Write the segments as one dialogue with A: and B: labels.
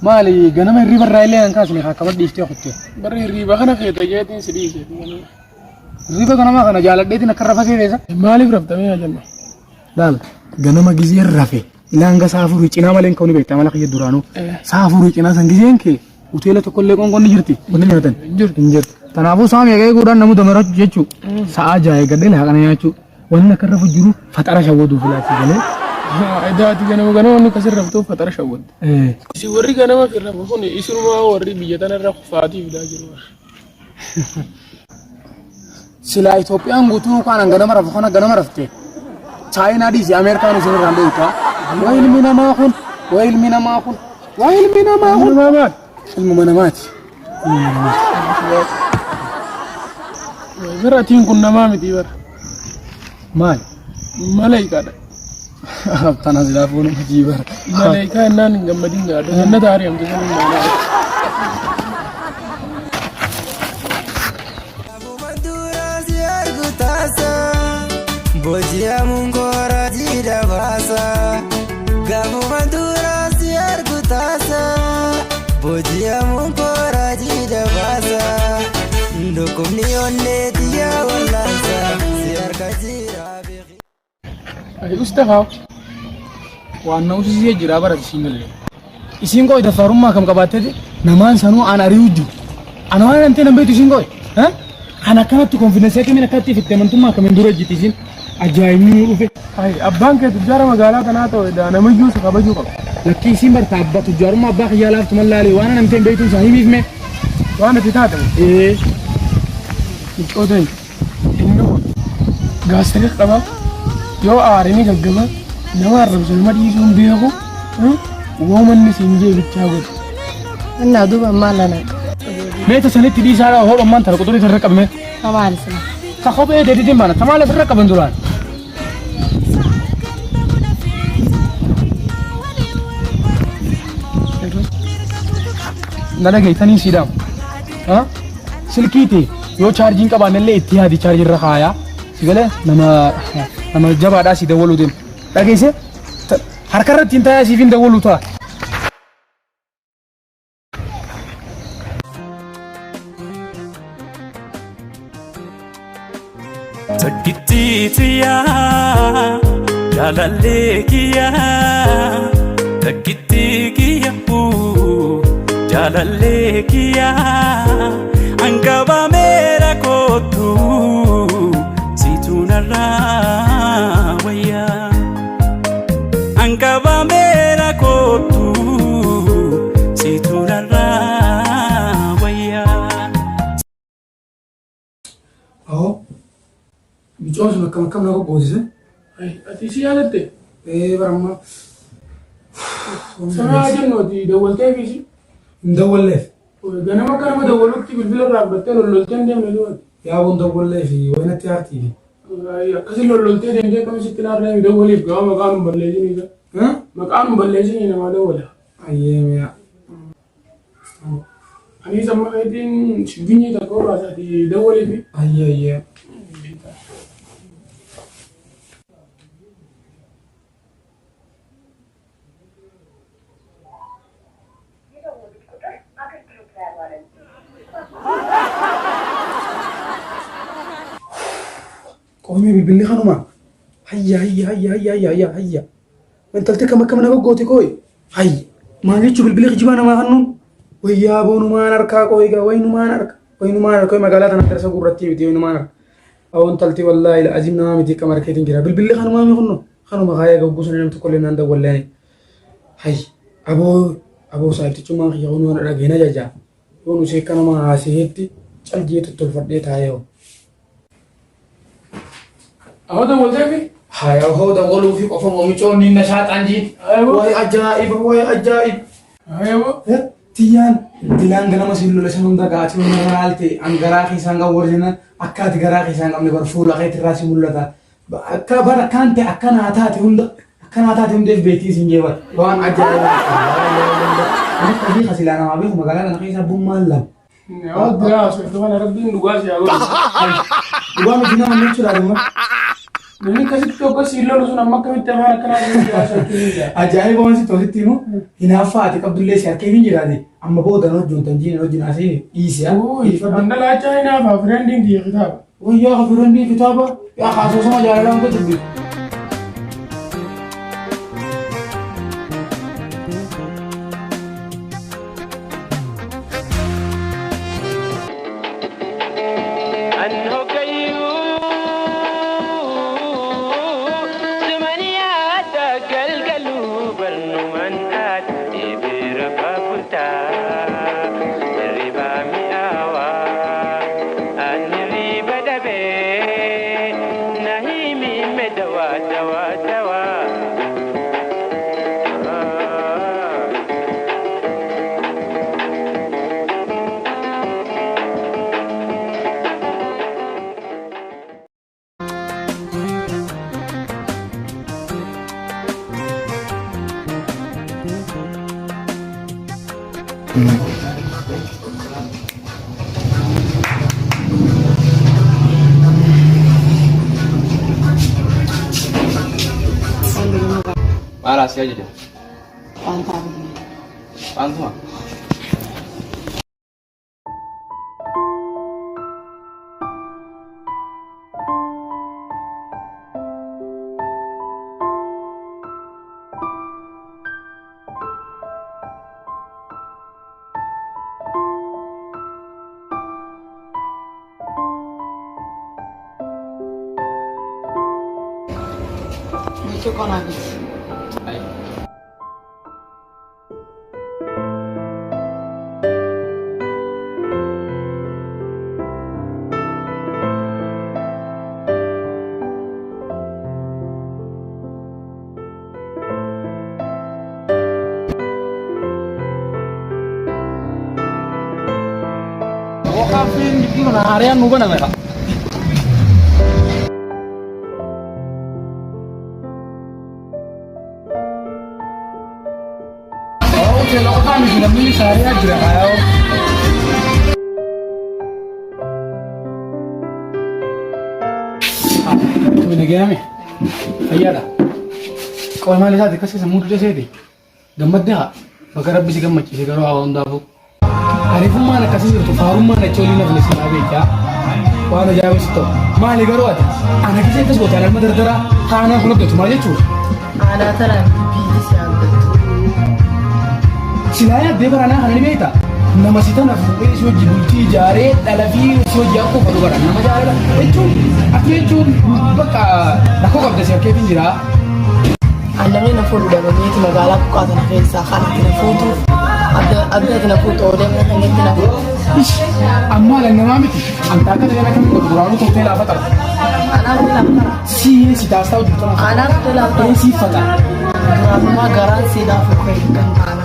A: Maali ganama hirriba irraa illee kan kaasne kan akkamitti dhiiftee kutte.
B: Barri hirriba kana feeta jeetiin si dhiise.
A: Hirriba ganamaa kana jaaladheetiin akka rafa seeteessa.
B: Maaliif raftamee haa jennu?
A: Laal ganama gizeen rafe ilaa hanga sa'a afurii cinaa malee hin ka'u ni beekta amala kiyya duraanuu. Sa'a afurii cinaa san gizeen kee hoteela tokkollee qoonqoon ni jirti. Wanni nyaatan hin jirtu. Kanaafuu sa'a meeqa eeguudhaan namu damarachuu jechuu sa'a ja'a eeggadhee laaqana nyaachuu. Wanni akka rafu jiru faxara shawwaduu filaachuu galee.
B: Edaati ganama ganama wanni akkasii raftuuf faxara shawwaddu. Isin warri ganama fi rafu kun isinumaa warri biyya tanarra kufaatii fidaa jiru.
A: Silaa Itoophiyaan guutuu kaan ganama rafu kana ganama rafte. Chaayinaa dhiisi Ameerikaan isin irraan dhoyta. Waa ilmi namaa kun, waa ilmi namaa kun, waa ilmi namaa kun.
B: Ilma maal?
A: Ilmuma namaati.
B: Bara atiin kun namaa miti bara.
A: Maal?
B: Maleeykaadha.
A: Tana silaa fuunu miti bara.
B: Maleeykaa innaan hin gammadin gaadha. Jannata ari'amte sun hin maanaa.
C: Booji'amuun koora jiidha baasa. Gaafuma dura si argu taasa. Booji'amuun koora jiidha baasa. Dhukkubni onnee xiyyaa wallaansa. Si harka jira beeki.
B: Ay usta haa.
A: Waan na usisee jira bara isiin galee. Isiin qoy daffaarummaa kam qabaatteeti namaan sanuu aan ari'uu jiru. Ana waan antee nan beektu isiin qoy. Kan akkanatti konfiidensii akkamiin akkatti itti amantummaa akkamiin dura jirti isiin ajaa'ibni nu dhufe.
B: Ay abbaan kee tujjaara magaalaa tanaa ta'u edaa namayyuu si kabajuu qaba.
A: Lakkii isiin barta abbaa tujjaarummaa abbaa kiyyaa laaftu mallaalee waan an antee beektuun isaa himiif mee.
B: Waan ati taate moo?
A: Ee.
B: Mucoo ta'e inni kun gaastirik qaba yoo aare ni gaggaba nama arrabsu nama dhiisuu hin beeku woomanni siin jee bichaa godhu.
D: Annaa duuba maal lana?
A: Meeta sanitti dhiisaa hoo ammaan tana quxurii irra qabme.
D: Maal sila?
A: Ta kophee deeditiin baana ta maal asirra qaban duraan. Na dhageessanii sii dhaamu. Silkii tee yoo chaarjiin qabaanne illee itti yaadi chaarjii irra kaayaa. Si galee nama nama jabaadhaa si dawwaluu deema. Dhageesse harka irratti hin taayaa siif hin dawwaluu ta'a.
E: Takkittii tiyyaa jaalallee kiyyaa takkittii kiyya jaalallee kiyyaa hanqabameera kootu siitu narraa wayyaa hanqabameera kootu siitu narraa wayyaa.
A: Ahoo. Micoon sun akkam akkam na goggoosise.
B: Ati si yaadatte?
A: Ee baramma.
B: Sanaa jennu ati dawwaltee fi si.
A: Hin dawwalleef.
B: Ganama akka nama dawwalutti bilbila irraa fudhattee lolloltee hin deemne du'an.
A: Yaa bon dawwalleef wayinatti aartii.
B: Akkasi lolloltee deemtee akkami sitti naarree dawwaliif gaafa maqaan hin balleessinii isa. Maqaan hin balleessinii namaa dawwala.
A: Ayyee mi'a.
B: Anis amma keetiin shigginyii takka horaas ati dawwaliifi.
A: Ayyee ayyee. Qoomee bilbilli kanuma. Hayya hayya hayya hayya hayya hayya hayya. Intalti akkam akkam na goggoote kooyi. Hayya maal jechuu bilbila kijibaa namaa kennuun. Wayyaa boonumaan harkaa koo egaa wayinumaan harka wayinumaan harka magaalaa tana darsa gurrattii miti wayinumaan harka. Awoo intalti wallaahi azim namaa miti akka markeetiin jira bilbilli kanumaa mi kunno kanuma kaayee gagguu sana namni tokkollee naan dawwallee. Hayya aboo aboo saayibtichummaan kiyya kunoo na dhageena jajaa. Yoo nu seekka nama haasayeetti cal jee tottolfadhee taa'ee hoo.
B: Ahoo dawwalteefi?
A: Haya hoo dawwaluu fi qofa moomicoon ni nashaaxaan jiin. Wayi ajaa'iba wayi ajaa'iba.
B: Ayoo.
A: Tiyyaan dilaan ganama siin lola san hunda gaatii hunda laalte an garaa keessaan qabu warri jennan akka ati garaa keessaan qabne bar fuula keetirraa si mul'ata. Akka bar akkaan ta'e akka naa taate hunda akka naa taate hunda if beektii siin jee bar waan ajaa'iba. Akka fi kasilaa namaa beeku magaalaa kana keessa abbummaan lama.
B: Yoo biraa osoo iddoo kana rabbiin dhugaa si haa godhu.
A: Dhugaa miti nama jechuudha dhimma.
B: Namni akkasitti tokko siin lolu sun amma akkamitti afaan akkanaa kun haasa'uu danda'a?
A: Ajaa'iba waan sitti walitti himu hinaaffaa ati qabdullee si harkee hin jiraate amma booda na wajjin tan jiin wajjin haasa'e dhiisi haa.
B: Dhandalaachaa hinaafaa firendiin kiyya kitaaba.
A: Wayyaa ka firendii kitaaba yaa haasosama jaalalaan godhu dubbi.
F: An hoggayyuu sumani yaada galgaluu barnuman aadde bira babultaa hirribaa mi'aawaa an hirriba dhabee na himi me dawaa dawaa dawaa.
G: Maal asii ajaja?
D: Faantaa bitne.
G: Faantuma?
D: Burcuqqoo naa biti.
A: Kaaffeen gidduu kana haaraan nu baname qaba. Namni saariyaa jira haayoo. Tumi nagayame fayyaadha. Qoy maal isaati akkasii sammuu dudee seeti. Gammaddee haa bakka rabbi si gammachiise garuu haa hundaafuu. Hariifummaan akkasii jirtu faarummaan achi olii nafni si haa beekaa. Waan ajaa'ibaa si ta'u. Maali garuu ati ana keessa akkas goote ana ilma dardaraa haanaa kun hojjetu maal jechuudha.
D: Aanaa tanaan biyyi si argattu.
A: Silaa yaaddee baranaa kana ni beekta. Nama si tana fuudhee si hojii bultii ijaaree dhala fi si hojii akka uffatu bara nama jaalala jechuun ati jechuun bakka rakkoo qabda si harkeetiin jira.
D: Annamni na fuudhu dhabameeti magaalaa buqqaa tana keessaa kan ati na fuutuuf adda adda ati na fuutu oolee mana keenyatti na fuutu.
A: Ish ammaa lan namaa miti anta akka ta'e akka miti duraanuu toftee laafa qaba.
D: Anaaf ni lafa.
A: Si si taasisaa hojii tana.
D: Anaaf ni lafa.
A: Ee si fata.
D: Duraanumaa garaan si laafu kee kan taana.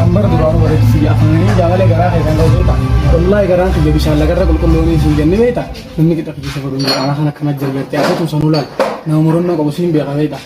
A: Ambar duraanuu bareedu si afaanii jaalalee garaa kee kan ta'u ta'a. Wallaahi garaan kiyya bishaan lagarra qulqulluun siin jenne beekta. Namni qixa kiyya godhu hin jiru. Kana akkana jarjartee akka tumsanuu laal. Nama murannoo qabu siin beeka beekta.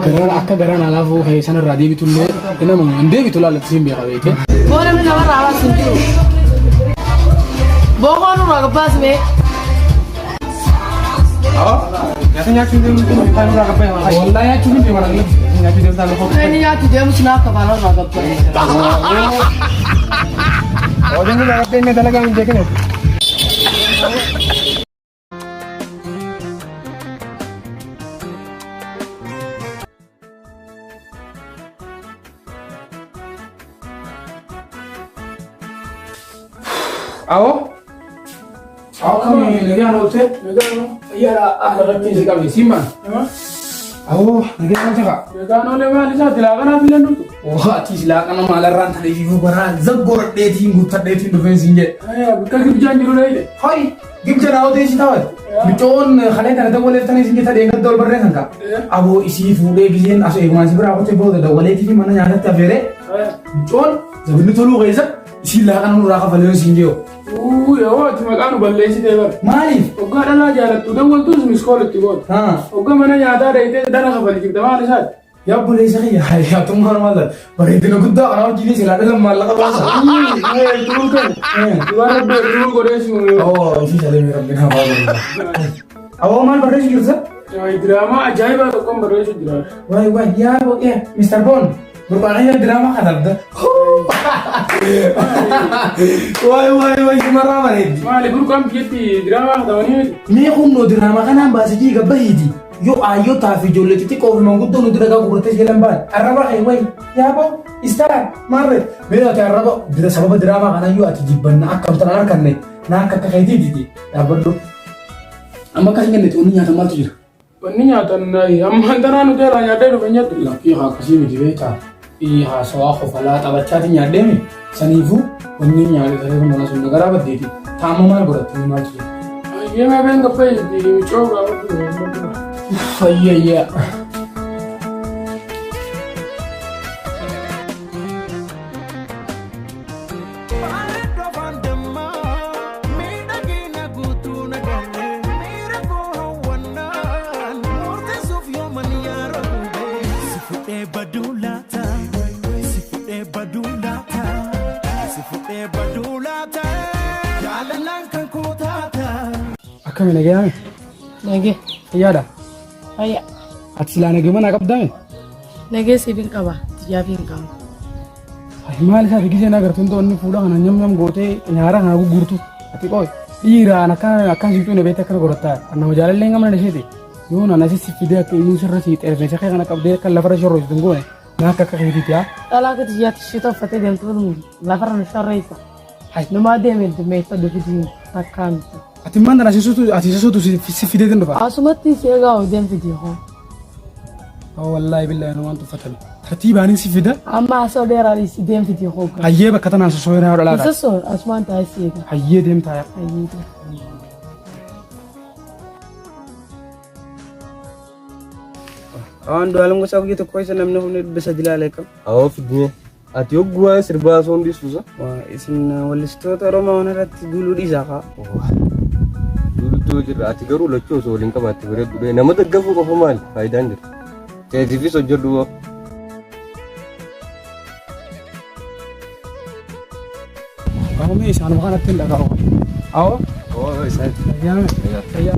A: Garaan akka garaan alaafuu kee sanarraa deebitullee nama hin deebitu laallatti siin beeka beekte.
D: Boo namni namarraa baasu hin jiru. Boo koo nurraa gabbaasme.
B: Nyaata nyaachuu deemu kun ifaan irraa gabbee
A: Wallaahi nyaachuu hin deeman alle.
B: Nyaachuu deemtaa lafa.
D: Inni nyaatu deemu silaa akka baala irraa gabbaase.
B: Oduun irraa gabbee inni dalagaa hin beekne.
A: Awoo. Awoo kami nagaan oolte. Fayyaadha ahla rabbiin si qabe siin maal. Awoo nagaan oolte kaa.
B: Nagaan oolee maal isaati laaqanaaf illee dhuftu.
A: Waa ati laaqana maalarraan tana iyyuu baraa zaggoradheetiin guuttadheetiin dhufeen siin jedhe.
B: Bakka gibjaan jiru dha jedhe.
A: Hoy gibja naa otee si taawate. Micoon kalee kana dawwaleef tana isin jetta dheengadda ol barree kan kaa. Aboo isii fuudhee giseen as eegumaan si biraa kutee booda dawwaleetii fi mana nyaatatti afeeree. Micoon zabinni toluu keessa isiin laaqana nurraa kafalee siin jiru.
B: Uu yoo ati maqaa nu balleessitee bara.
A: Maaliif?
B: Hoggaa dhalaa jaalattu dawwaltuus miskool itti goota.
A: Haa.
B: Hoggaa mana nyaataa dheeyitee dhala kafalchifta maal isaati?
A: Yaa obboleessa kiyya hayyatummaan maal taate bareedina guddaa kanaa wajjin silaa dhalan maallaqa baasa.
B: Ertuul kan. Dhugaa rabbi ertuul godhee si
A: Oo isii salee rabbiin haa baasu. Awoo maal barreessu jirta?
B: Diraamaa ajaa'ibaa tokkoon barreessu jira.
A: Waay waay yaa yaa Mr. Bond burqaanayya diraamaa katabda. Waay waay waay simarraa bareeddi.
B: Maali burqaan biyyatti diraamaa katabanii miti?
A: Mee humnoo diraamaa kanaan baasijii gabbahiiti. Yoo aayyotaa fi ijoollee xixiqqoo fi manguddoo nuti dhagaa gurgurattee jalan ba'an arraba kee wayi yaaboo istaar maarre mee ati arraba dira sababa diraamaa kanayyuu ati jibbanna akka amtan harkanne na akka akka keetiiti dhaabbadhu. Amma akkas hin jenne wanni nyaatan maaltu jira?
B: Wanni nyaatan ammaan tanaa nuti alaa nyaadhee dhufe nyaadhu.
A: Lakkii haa akkasii miti beektaa. Haasawaa kofalaa taphachaati nyaadheemi saniifuu wanni nyaate saree kun mana sun nagaraa baddeeti. Taama maal godhattu maaltu jira?
B: Ayyee mee gabbee micoo gaafadhu.
A: Fayyayyaa. Akkami nagayaame?
D: Nagee.
A: Fayyaadha.
D: Fayya.
A: Ati silaa nagee mana qabdaame?
D: Nagee siif hin qaba. Tiyyaaf hin qaba.
A: Maal isaa gisee na agartuun ta'u inni fuula kana nyam nyam gootee nyaara kana gurgurtu. Ati qoy dhiiraan akkana akkan siiftuu na beekte akkana godhattaa. Nama jaalallee hin qabne isheeti. Yoo na nasi si fidee akka inni sirra si xeerfeessa kee kana qabdee akka lafarra shorroositu hin goone na akka akka keetiiti haa.
D: Dhalaa akka tiyyaatti ishee toffatee deemtu lafarra nu shorreessa. Numaa deemee meeshaa dhufitiin takkaa miti.
A: Ati maal tana ati sisuutu si fideetiin dhufa.
D: Asumatti si egaa deemti hoo.
A: Wallaahi billaahi numaan tuffatame. Tartiibaanin si fida.
D: Amma asoo dheeraa si deemti hoo.
A: Hayyee bakka tanaan sosoo yeroo dhalaa taate.
D: Sosoo asumaan taa'ee si eega.
A: Hayyee deemtaa yaa.
D: Hayyee.
H: Waan du'aalam gosa guyyaa tokko isa namni humni 300 ilaalee qabu.
G: Awoo fidnee. Ati hogguu waan sirbaa osoo hin dhiistu sa?
H: Isin wallistoota Oromoo waan irratti duuluu dhiisaa kaa.
G: Duulutti jirra. Ati garuu lachuu osoo waliin qabaatte bareeddu dhee. Nama daggafuu qofa maali? Faayidaan jira. Keetiifis hojjedhu hoo.
A: Awoo mee isaanuma kanatti hin dhaga'u. Awoo.
G: Oo isaan.
A: Fayyaa. Fayyaa.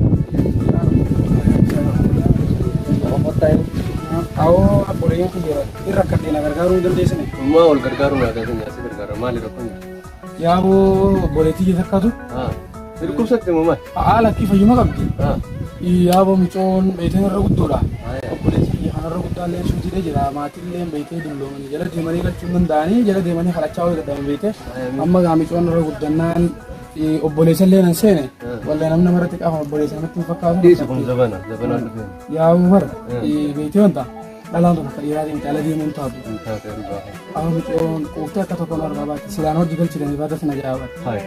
A: Awoo abboleeyyan kiyya irra akka na gargaaruu hin dandeessine.
G: Maa wal gargaaruu maataa keenya si gargaara maali rakkoon jira?
A: Yaaboo obboleettii kiyya takkaatu
G: Dhukkubsatte moo maali?
A: Haala akki fayyuma qabdi. Yaaboo micoon beekteen irra guddoodha. Obboleettii kiyya kanarra guddaallee suutiidha jira. Maatiillee beektee dulloomanii jala deemanii galchuu hin danda'anii jala deemanii kadhachaa wayii dadhaban beektee. Amma gaa micoon irra guddannaan obboleessa illee nan seene. Wallee namni namarratti qaama obboleessa namatti hin fakkaatu.
G: Dhiisi kun zabana zabanaan dhufeen.
A: Yaaboo bara beektee wanta dhalaan tokko akka dhiiraatiin miti ala deemuun taatu.
G: Hin taate dhugaa.
A: Amma micoon quuftee akka tokko narraa baatti silaan hojii galchitanii baata sana jaabata.
G: Hai.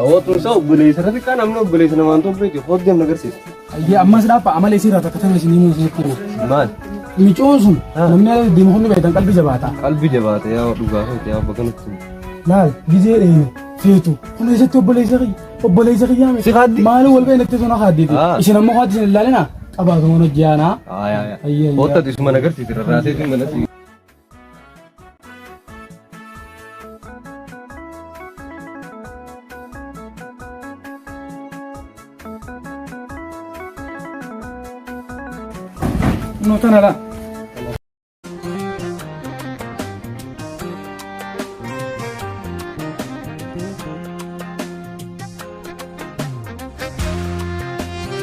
G: Awoo tunsa obboleessa irratti kaan namni obboleessa namaan ta'u beekti hojii namni agarsiisa.
A: Ayyee ammas dhaabba amala isii irraa takka tana isin himuu isinitti hima.
G: Maal?
A: Micoon sun namni ala deemu hundi beektan qalbii jabaata.
G: Qalbii jabaata yaa dhugaa feete yaa bakka nutti.
A: Laal gizee dheene feetu kun eessatti obboleessa kiyya obboleessa kiyyaa miti.
G: Si kaaddi?
A: Maaloo wal beekne itti sona kaaddiiti.
G: Ah.
A: Isin ammoo kaaddi isin ilaalina qabaatu mana hojii
G: Haa yaa yaa.
A: Ayyee, ayyee.
G: Hotta isuma agarsiisi rarraasee fi mana si.
A: No tana laa.